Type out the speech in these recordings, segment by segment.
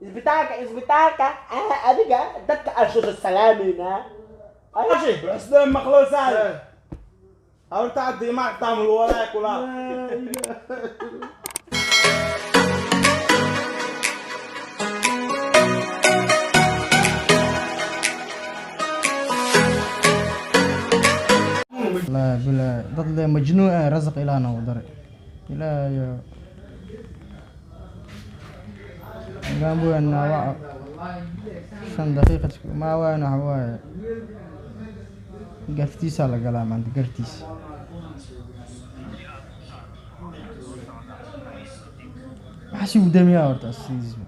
Isbitaalka, isbitaalka. Adiga dadka aan soo salaamayna. Isla maqlo saaxib. Horta haddii ma taamul walaa kula. Wallaahi bilaahi, dad le majnuun ah, rasaq ilaahna u daray. Ilaahayo gambuena waa 5 daqiiqad ma waana. Waxa waaye gartiisaa la galaa maanta gartiisa. Maxaa si gudamiyaa horta sidiisba?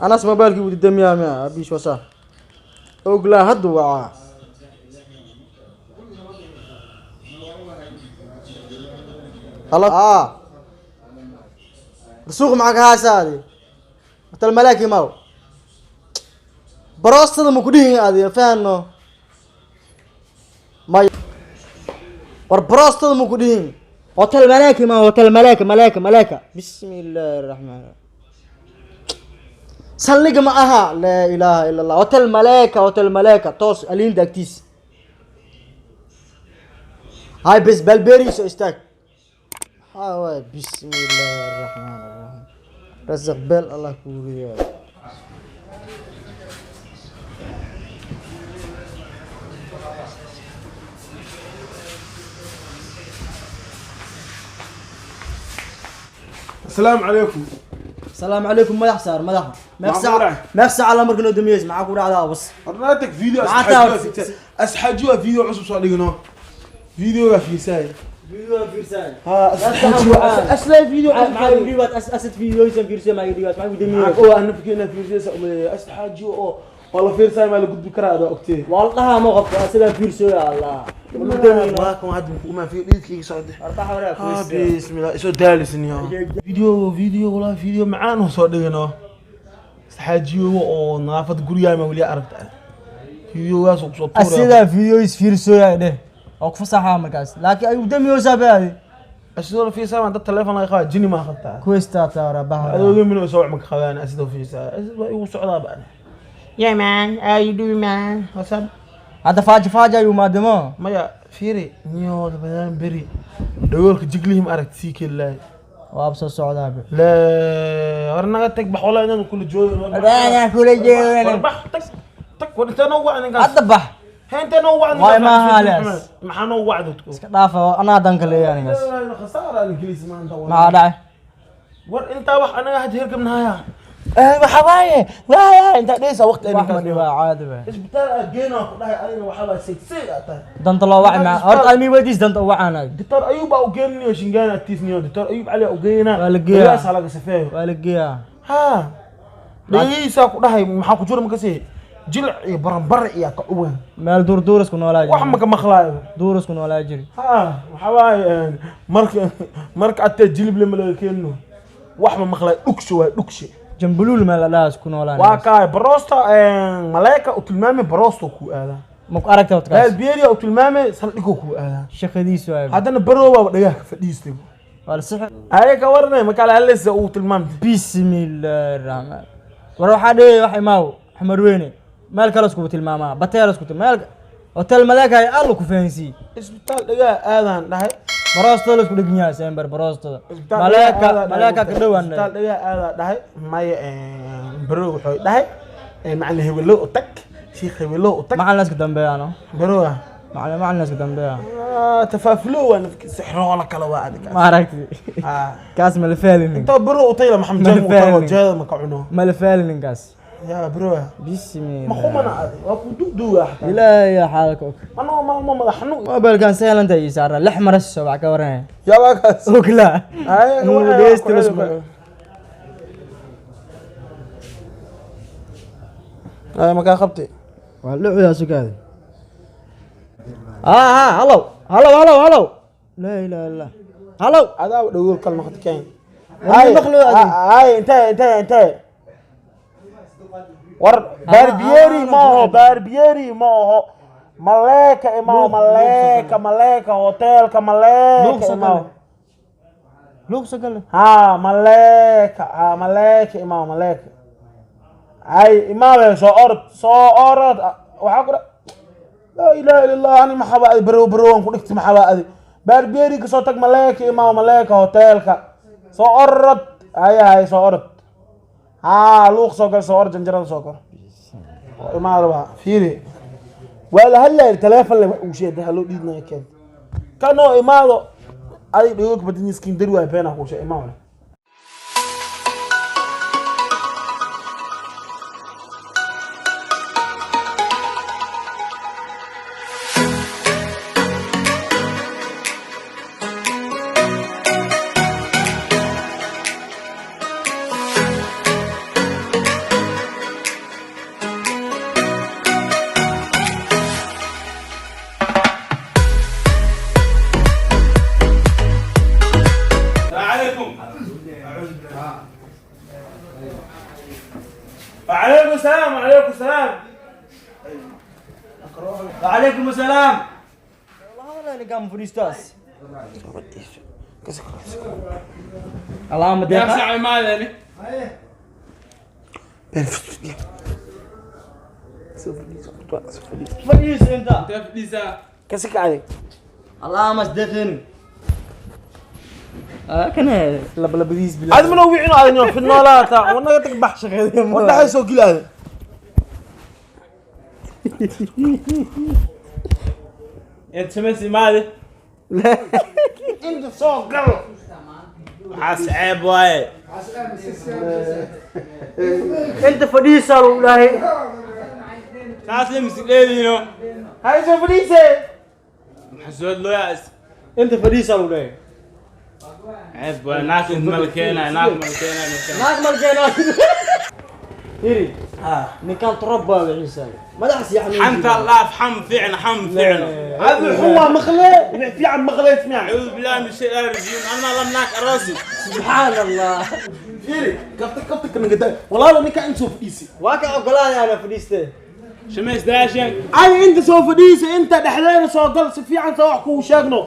Anas mobailkii wuu damiyaa miya? Abiis wasa oglaa hadda wacaa. Halo, suuq maxaa ka haysaa adi? Hotel Malaaki maw baroostada ma ku dhihin adi fahano may. War baroostada ma ku dhihin Hotel Malaaki ma? Hotel Malaaka, Malaaka, Malaaka. Bismi illaahi raxmaan raxiim. Saldhigga ma aha. Laa ilaaha ila Allah. Hotel Malaaka, Hotel Malaaka, toos aliinta agtiis. Hay bes balberi soo istaag. Maxaa waaye? Bismi illaahi raxmaan raxiim. Rasaq beel Allah kugu ridayo. Asalaamu calaykum. Asalaamu calaykum. Madax saar madaxa. Meeq Maxaa saac? ku dhacay? Meeq saac la marka noo damiyeysa? Maxaa ku dhacdaa bas? Hornaatek video. Maxaa tahay? Asxaajiwa video cusub soo dhigno. Videoga fiirsaay. Video fiirsaay. Ha, asxaajiwa asla video cusub. Maxaa igu dhiibaad asad videoysan fiirsaay? Maxaa igu dhiibaad? Maxaa igu damiyey? Oo aan nafkeena fiirsaysa umalay asxaajiwa oo waa la fiirsaay, ma la gudbi karaa adaa ogtee. Waa la dhahaa ma qofka asagaa fiirsooya Allah. Waa kan hadda uma fiir dhiidkayga socda. Arbaxa waraa. Ah, bismillah, isoo daalisan yo. Video, video, walaa video macaan oo soo dhigano. Asxaajiyo oo nadaafad guriga ma weli aragta. Videogaas oo kusoo tuuray. Asigaa videoys fiirsooya dheh oo ku fasaxaa markaas, laakiin ay damiyeysaa baadi. Asidoo la fiirsaa dad telefoon laga qabaa, jini ma qabtaa. Kuwesta taara baxa. Adooga min soo ma qabaan asidoo fiirsaa. Asid waa igu socdaa baan. Yeah man, how you doing man? What's up? Hadda faaja faaja ayuu maadamo. Maya, fiiri, niyo badan beri. Dhagoolka jiglihim aragti sii kelaay. Waaba soo socdaa be. La, war naga tag, bax walaa inaan kula joogno. Anaa kula joogno. War bax, tag tag, war intee noo wacdi ninkaas? Hadda bax. Hee, intee noo wacdi? Waay ninkaas? maaha leas. Maxaa noo wacdi? Iska dhaafa, anaa danka leeyahay anigaas. Khasaara ingiliis maanta. Maxaa dhacay? War intaa wax anaga hadda hergabnahaya waxa waaye waaya intaa dhehaysaa waqti ay wax ma ninkaas dhibaa, caadi ba. Isbitaal aad geenaa ku dhahay adina waxaa waay seeg aad tahay. Danta loo waci maa horta almi weydiis danta u wacaanayo. Doctor Ayub baa u geeninayo shingaana tiisniyo Doctor Ayub Cali u geenaa. Waa la geeyaa. Dhagahaas ha laga safeeyo. Waa la geeyaa. Ha, dhagihiisaa ku dhahay maxaa ku jira makasii jilc iyo baranbar iyo ka uweyn. Meel duur duurisku noolaa wax jiri. ma ka maqlaayo. Duurisku noolaa jiri. Ha, waxaa waaye marka atee jilib lama laga keenino, wax ma maqlaayo, dhugshe waay dhugshe. Jambuluul meel la dhahaas ku noolaan. Waa kaay baroosta maleyka u tilmaamay, baroosta ku aadaa. Ma ku aragta horta kaas? Baalbiyeeriya u tilmaamay, saldhigoo ku aadaa. Shaqadiisu waay. Haddana barooba dhagaha ka fadhiistay. Waa la sixi. Aye, ka waranay markaa la uu tilmaamtay. Bismillaahi raxmaan. War waxaa dhehey wax imaaw Xamar weyne meel kale iskugu tilmaamaa bateer isku meel Hotel Malaaka ay alla ku fahansiiye. Isbitaal dhagaha aadaan dhahay. Baroostada la isku dhegin yahay sember baroostada. Isbitaal Malaaka dhagaha aadaa dhahay. Malaaka ka dhowaan. Isbitaal dhagaha aadaa dhahay maya, barow wuxuu dhahay macalin hebelo u tag, shiikh hebelo u tag. Macalin iska dambeeyaano. Barowa. Macalin iska dambeeya. Tafaafulo waa nafki sixroola kale waa adiga. Ma aragti kaas ma la faalinin. Inta barow u tagla Maxamed Jaam u tago. Malfaalin. Jeeda ma ka cuno. Ma la faalinin kaas. Yaa barowa. Bismillah. Ma khumana adi waa ku duuduuga xataa. Ilaahay yaa xaalka og. Anoo maalmo madax xanuun. Mobilkan seelanta ii saara lix maras soo bax ka waranaya. Yaa waa kaas. Ogla. Ay, Inuu dhegeysta la ay makaa qabtay. Waa lucudaa sugaada. Ha, hallow hallow hallow hallow, laa ilaaha illa hallow. Adaa dhagool kala noqotay keen. War ma maqlo adi. Ay, intee intee intee? War barbieri ma aho, barbieri ma aho. Maleeka imaaw, Maleeka, Maleeka hoteelka Maleeka imaaw. Luuq soo gale. Haa, Maleeka, haa, Maleeka imaaw, Maleeka. Ay imaawe, soo orod, soo orod. Waxaa ku dha laa ilaaha illa Allah. Ani maxaba adi barow barowaan ku dhigti, maxaba adi baarbeeri ka soo tag. Maleeka imaaw, Maleeka hoteelka soo orod. Haya, hay, soo orod. Haa, luuq soo gal, soo orod, janjarada soo gal. Imaa rabaa. Fiiri, waa la hadlaaya, teleefon le wax uu sheegay haloo dhiidnaya keenta kanoo imaado. Adig dhigo badin dari waay, beenaa kuu sheeg. Imaa. السلام عليكم. وعليكم السلام، وعليكم السلام. وعليكم السلام. والله ninkaan fadhiistaas. Allaahuma يا deeqa. ساعة ماذا؟ Fadhiis inta. تفديسا. Kasi kacday. Allaahuma isdeeqin. Kana labalabadiis bilaa. Adi mana wicino adin fi noolaata wanaga tag bax wadhaxay soo gila adi. انت سمعتي ماذا؟ Inta soo gal. حاس عيب واي. Inta fadhiisaa lagu dhahay. ساعات لمس ليلينو. Hay, soo fadhiise. حسود له ياس. Inta fadhiisaa lagu dhahay. عيب واي، ناس ملكينا، ناس ملكينا. Naag malkeena. Iri. Ninkaan turab baa wiciisa. Madax sii xanuun. حمت الله حم فعلا، حم فعلا. هذا هو مخلي في عم مخلي اسمع. اعوذ بالله من الشيطان الرجيم، انا لمناك راسي. Subxaan Allah. Fiiri, kafta kafta kana gadaa walaalo, ninka inta soo fadhiisi. Waa ka ogolaaday ana fadhiiste. شمس داشن. Adi inta soo fadhiisi, inta dhexdeena soo gal, si fiican soo wax kuu sheegno.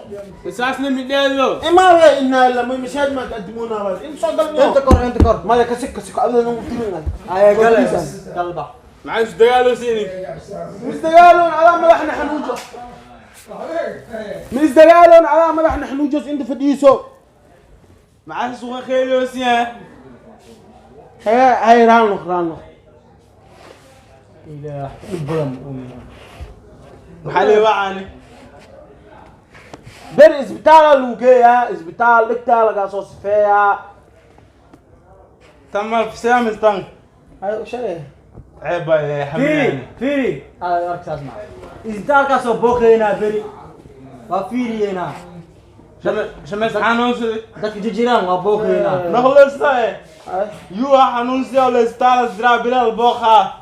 اساس لم ليلو. Imaa inaa lama mishaad ma taqdimuuna inta soo gal. Inta kor, inta kor. Maya, kasik kasik adana ugu tirin. Ay gale. Galba. معلش دقالو سيني. Misdagaalon adaa madaxna xanuujo, misdagaalon adaa madaxna xanuujos. Inta fadhiiso. معلش سوق خيلو سيا. Hee, hay, raanloq raanloq. Ilaah dhib badan uu. محلي وعاني. Ber isbitaala lagu geeyaa, isbitaal dhigtaa lagaa soo sifeeyaa. تم في سامس طن. Hay, u sheegay. عيب يا Fiiri, حبيبي. fiiri. Aad arkaas ma. Isbitaalkaas oo booqaynaa beri. Waa fiiriyeynaa. شمس حنوسي. Dadka jirjiraan waa booqaynaa. نخلص يو حنوسي ولا استاذ زرا بلال بوخا.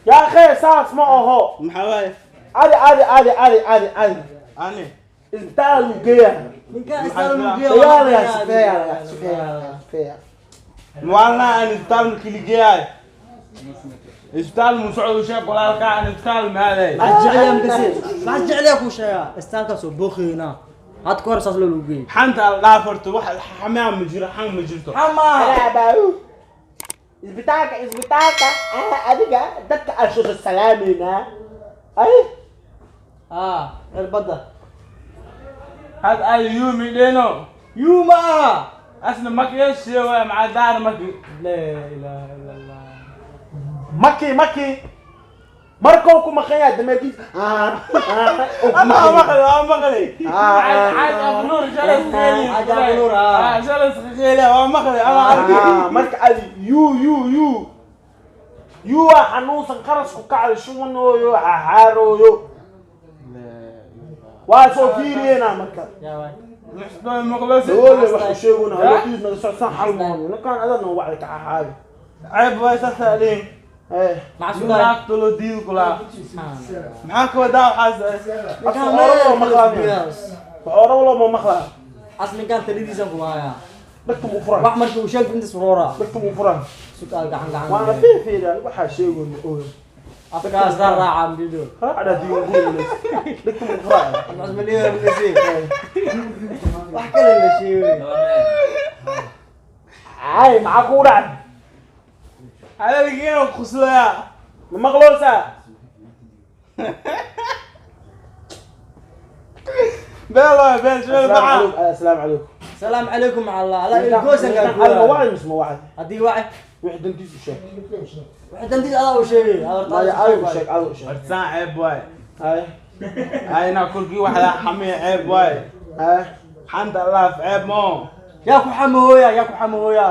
Yaa akhay, saas ma aho. محواي. Adi adi adi adi adi adi. انا Isbitaala lagu geeyaa. Ninkaan isbitaal lagu geeyaa. Sayaa lagaa sifeeyaa, lagaa sifeeyaa, lagaa sifeeyaa. والله انا استاذ كليجاي استاذ مسعود وشيخ ولا كان استاذ هذا. Maxaa jecel yahay makasii? Maxaa jecel yahay kuu sheegaa? Isbitaalkaas oo booqaynaa. Had ka hor saas loo lagu geeyay. حنت لافرت واحد حمام مجرى حم مجرته. Xamaa. Alaabaw. Isbitaalka, isbitaalka, adiga dadka aan soo salaamayna. Ay. Ah, cirbadda. هذا اي يومي لينو. Yuu ma aha. اصلا ما كيش مع دار ما كي. Laa ilaaha illa Allah. Maki maki markuu ku maqan yahay dameerkiis. انا مقلي، انا مقلي. عاد ابو نور جلس خيلي. عاد أبو نور، آه. جلس خيلي، انا مقلي، انا عارف. Marka adi yuu yuu yuu yuu waa xanuunsan, qarasku kacday, shubanooyo, xaxaarooyo, waa soo fiiriyeena marka. Yaa waay. محسن مقلس. Dawoole wax u sheeguna haloodiis naga socsan xal moono ninkaan adana wacdi ka xaxaayo. عيب واي سالين. Eh. Maxaa isku dahay? naagta loo diidi kulaa. Maxaa ka wadaa waxaas? Ninkaan Afka hore loo maqlaa. meel. Hore loo ma maqlaa. As ninkaan taladiisan ku hayaa. Dadka mu furan. Wax markii uu sheegto intaas roora. Dadka mu furan. Su'aal gacan gacan. Waana fiifiida waxaa sheegona oyo. Afkaas daa raaca mdido. Raacda diin guuleys. Dhigta ma raaca. Cusmaniyo mdisi. Wax kale la sheegay. Ay, maxaa kugu dhacay? Hadalkeena quslaya. Ma maqloosaa? Beel waay, beel sheel Assalaamu baxa. calaykum. Assalaamu calaykum. Salaam calaykum alla. Alla ilkoosan ka Adiga ku. wacdi mise ma wacdi? Haddii wacay. Wixii dantiis u sheeg. Waxa dantiis adaa u sheegay. Maya, adiga u sheeg, adiga u sheeg. Hortaan ceeb waay. Hay. Ayna kulkii waxda xamiya ceeb waay. Hay. Xanta laaf ceeb moo. Yaa ku xamooya, yaa ku xamooya.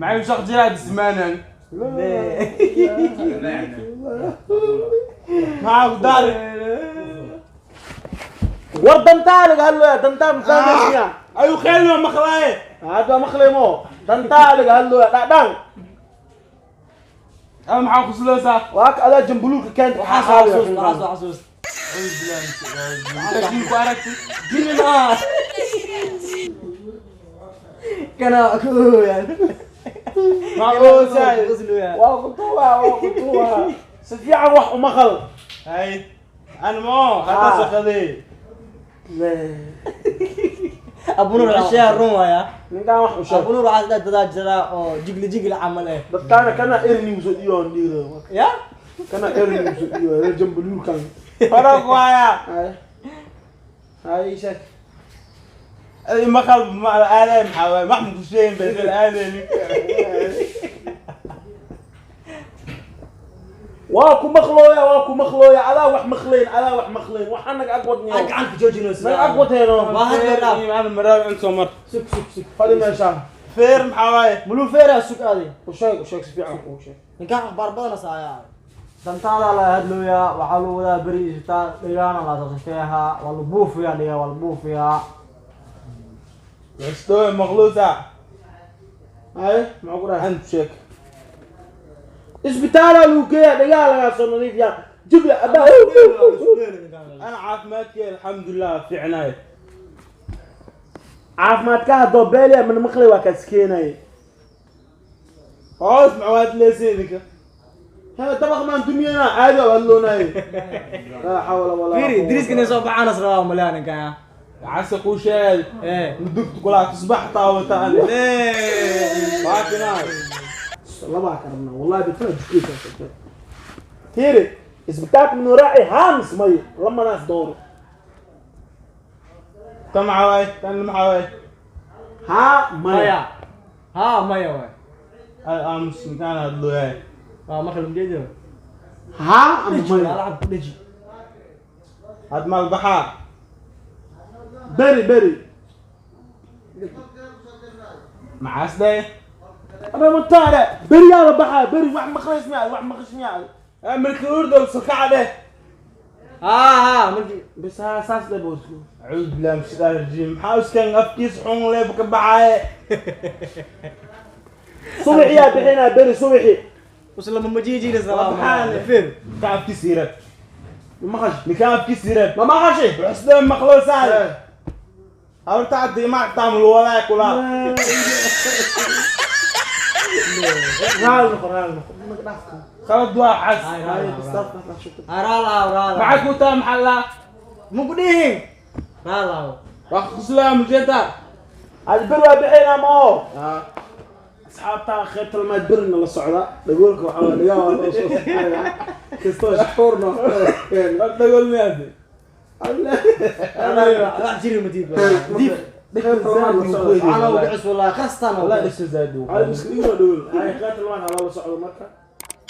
Maxay u shaq jiraa dismaanan? Maxaa ku daari? War dantaa laga hadlaya, dantaa ma fahmaysiyaa? Ayuu khayl ma maqlaaye. Hadda maqlaymo. Dantaa laga hadlaya, dhadhan. Ama maxaa qusloosaa? Waa ka adaa jambuluulka keenta. Waxaa soo xasuus, waxaa soo xasuus. Laakiin ku aragti. Jini ma. Kana ku yaan. Ma oosaa. Waa kutuwa, waa kutuwa. Si fiican wax uma qal. Hay. An moo hadda shaqadee. Abu Nuur cashaa run waaya. Ninkaan wax u sheeg. Abu Nuur waxaa isdhaha dadaa jira oo jigli jigli camal eh. Dadkaana kana erni usoo dhiyo aan dhiiro. Ya? Kana erni usoo dhiyo reer jambuluulkan. Faraq waaya. Hay. Hay, sheeg. Ay maqal ma aaday maxaa waay? Wax ma ku sheegin bal aaday. Waa ku maqlooya, waa ku maqlooya. Adaa wax maqlayn, adaa wax maqlayn. Waxaa naga ag wadniyo. Aan gacanka joojinayso. Naga ag wateeno. Waa hadda dhaaf. Aan maraaw in soo mar. Sug sug sug. Fadhi meeshaan. Feer maxaa waaye? Muluu feeraa sug aaday. U sheeg, u sheeg si fiican u sheeg. Ninkaan akhbaar badan asaaya. Dantaada la hadlooyaa, waxaa lagu wadaa beri isbitaal dhigaana la safeeha, waa la buufiyaa dhigaa, waa la buufiyaa. Wastoo maqluusa. Hay, maxaa ku dhacay? Aan sheeg. Isbitaalaa lagu geeyaa, dhagaa lagaa soo nadiifiyaa. Jubla abaa. Ana caafimaadkay alxamdulillah fiicnaay. Caafimaadka haddoo beeliya mana maqlay waa kaas keenaye. Hoos maxaad leeyahay idinka? Hee, dabaq maan dumiyana caadi waa hadloonaye. Laa xawla walaa Fiiri, quwwata. dariska inay soo baxaan as rabaa malaya ninkaan. Casa ku sheeg. Eh. Mudugtu kula tusbax taawata. Lee. Baakina. Labaa ka rabnaa wallahi bitana jikeysa. Fiiri, isbitaalka minuu raaci haamis maye lamadaas dooro. Tan maxaa waaye? Tan maxaa waaye? Haa maya. Maya. Haa maya waay. Ay aamus ninkaan hadlooyahay. Waa maqal mjeedo. Haa ama maya. Lacag ku dheji. Had maal baxaa. Beri beri. Maxaas dhahay? Aba mutaare beri yaa la baxaa beri wax maqlays miyaa wax maqlays miyaa. Markii urdow sokaca dheh. Haa haa markii Bas haa saas dheh boosku. Acuudu billahi min shaytaani rajiim. Maxaa uskan afkiis xun leeb ka baxaaye? Subaxi yaa bixinaa beri subaxi. usla ma majiijina salaam. Waxaan Fiir. Ninkaan afkiis yirab. Ma maqash. Ninkaan afkiis yirab. Ma maqashay. Waxsdee maqloosaa. Horta caddi ma taamul walaa kula. Raali noqo, raali noqo. Naga dhaafka. Khalad waa xas. Hay Hay, hay. bas dhaaf, dhaaf, shukr. Raala raala. Maxaa ku taa maxaa la? Ma ku dhihin. Raala. Wax quslaa mujeeda. Hadi beri waa bixinaa ma oo. Asxaabta qaybta lamaad berina la socda. Dhagoolka waxaa waa dhagaa waa loo soo saaraya. Kastoo shuurno. Dhagool miyaad? Wax jiri ma tiid. Diif. Qaybta lamaad la socda. Waxaana ugu cus wallahi khastan. Wallahi dhasha zaadu. Hadi miska igu dhagool. Hay, qaybta lamaad ha loola socdo marka.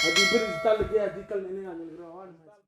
Haddii beri isbitaal la geeyo, haddii kalena inagaan